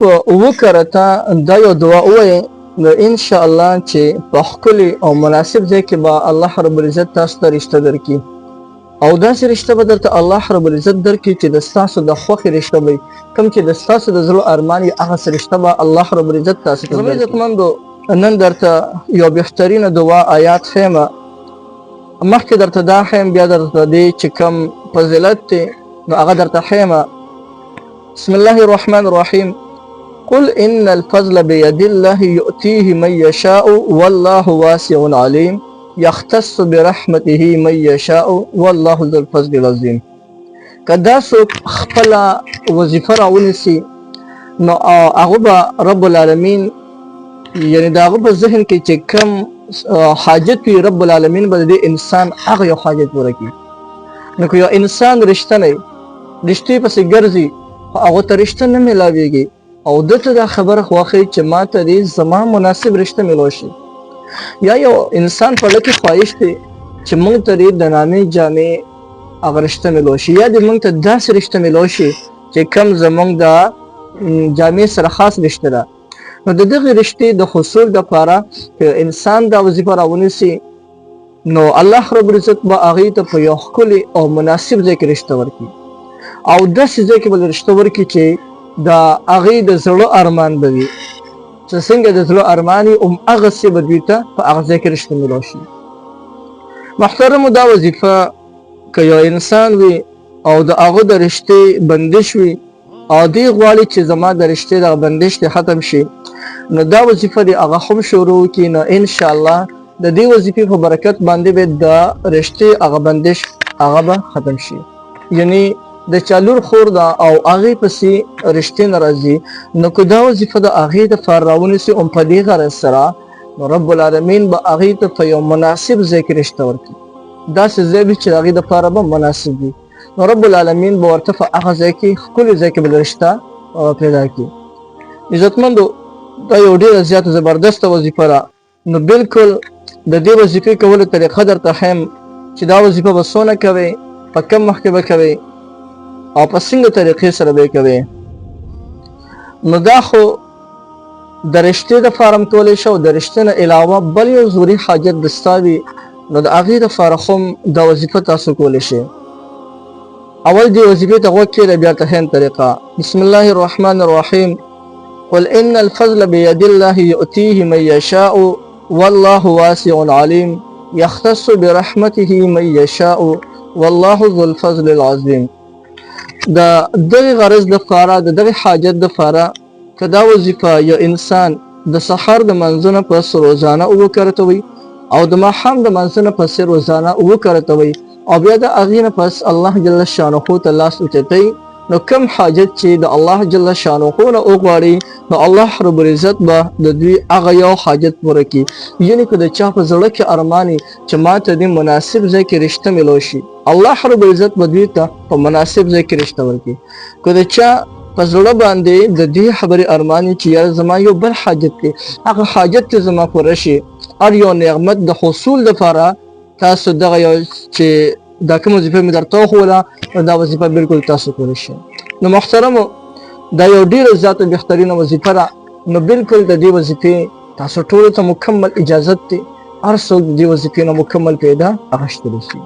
په اووه کرته دا یو دعا ووایئ، نو ان شاء الله چې په ښکلي او مناسب ځای کې به الله رب العزت تاسو ته رشته درکړي، او داسې رشته به درته الله رب العزت درکړي چې د ستاسو د خوښې رشته به وي، کوم چې د ستاسو د زړه ارمان وي هغسې رشته به الله رب العزت تاسو ته درکړي. عزتمندو، نن درته یو بهترینه دعا آیات ښیم. مخکې درته دا ښیم، بیا درته دې چې کوم فضیلت دی نو هغه درته ښیم. بسم الله الرحمن الرحيم. قل إن الفضل بيد الله يؤتيه من يشاء والله واسع عليم يختص برحمته من يشاء والله ذو الفضل العظيم. که دا څوک خپله وظیفه راونیسي، نو هغه به رب العالمین، یعنی د هغه په ذهن کې چې کوم حاجت وي، رب العالمین به د دې انسان هغه یو حاجت پوره کړي. نو که یو انسان رښتنی رشتې پسې ګرځي خو هغه ته رشته نه ملاویږي، او ده ته دا خبره خوښي چې ما ته دې زما مناسب رشته ملو شي، یا یو انسان په زړه کې خواهش دی چې موږ ته دې د نامې جامې هغه رشته ملو شي، یا دې موږ ته داسې رشته ملو شي چې کم زموږ د جامې سره خاص رشته ده، نو د دغې رشتې د حصول دپاره که انسان دا وظیفه راونیسي، نو الله رب العزت به هغې ته په یو ښکلي او مناسب ځای کې رشته ورکړي، او داسې ځای کې به رشته ورکړي چې د هغې د زړه ارمان به وي، چې څنګه د زړه ارمان وي هم هغسې به دوی ته په هغه ځای کې رشته میلاو شي. محترمو، دا وظیفه که یو انسان وي او د هغه د رشتې بندش وي او دی غواړي چې زما د رشتې دغه بندش دې ختم شي، نو دا وظیفه دې هغه هم شروع کړي، نو ان شاء الله د دې وظیفې په برکت باندې به د رشتې هغه بندش هغه به ختم شي. یعنی د چا لور خور ده او هغې پسې رشتې نه راځي، نو که دا وظیفه د هغې دپاره راونیسي هم په دې غرض سره، نو رب العالمین به هغې ته په یو مناسب ځای کې رشته ورکړي، داسې ځای وي چې د هغې دپاره به مناسب وي، نو رب العالمین به ورته په هغه ځای کې، ښکلي ځای کې به رشته پیدا کړي. عزتمندو، دا یو ډېره زیاته زبردسته وظیفه ده. نو بالکل د دې وظیفې کولو طریقه درته ښیم چې دا وظیفه به څونه کوې، په کم وخت کې به کوې او په څنګه طریقې سره به یې کوې. نو دا خو د رشتې د فارم کولی شي، او د رشتې نه علاوه بل یو ضروري حاجت د ستا وي، نو د هغې دپاره هم دا وظیفه تاسو کولی شئ. اول دې وظیفې ته غوږ کښېږده، بیا ته ښیم طریقه. بسم الله الرحمن الرحیم. قل إن الفضل بيد الله يؤتيه من يشاء والله واسع عليم يختص برحمته من يشاء والله ذو الفضل العظيم. د دغه غرض لپاره، د دغه حاجت لپاره، که دا وظیفه یو انسان د سحر د منځونه پس روزانه اووه کرته وي او د ماښام د منځونه پس روزانه اووه کرته وي، او بیا د هغې نه پس الله جل شانه ته لاس اوچتوي، نو کم حاجت چې د الله جل شانه نه وغواړي، نو الله رب العزت به د دوی هغه یو حاجت پوره کړي. یعنی که د چا په زړه کې ارمان چې ما ته دې مناسب ځای کې رشته ملو شي، الله رب العزت به دوی ته په مناسب ځای کې رشته ورکړي. که د چا په زړه باندې د دې خبرې ارمان چې یاره زما یو بل حاجت دی، هغه حاجت ته زما پوره شي، هر یو نعمت د حصول لپاره تاسو دغه یو چې دا کوم وظیفه مې درته وښوله، دا وظیفه بالکل تاسو کولی شئ. نو محترمو، دا یو ډېره زیاته بهترینه وظیفه ده. نو بالکل د دې وظیفې تاسو ټولو ته مکمل اجازت دی، هر څوک د دې وظیفې نه مکمل پیدا اخیستلی شي.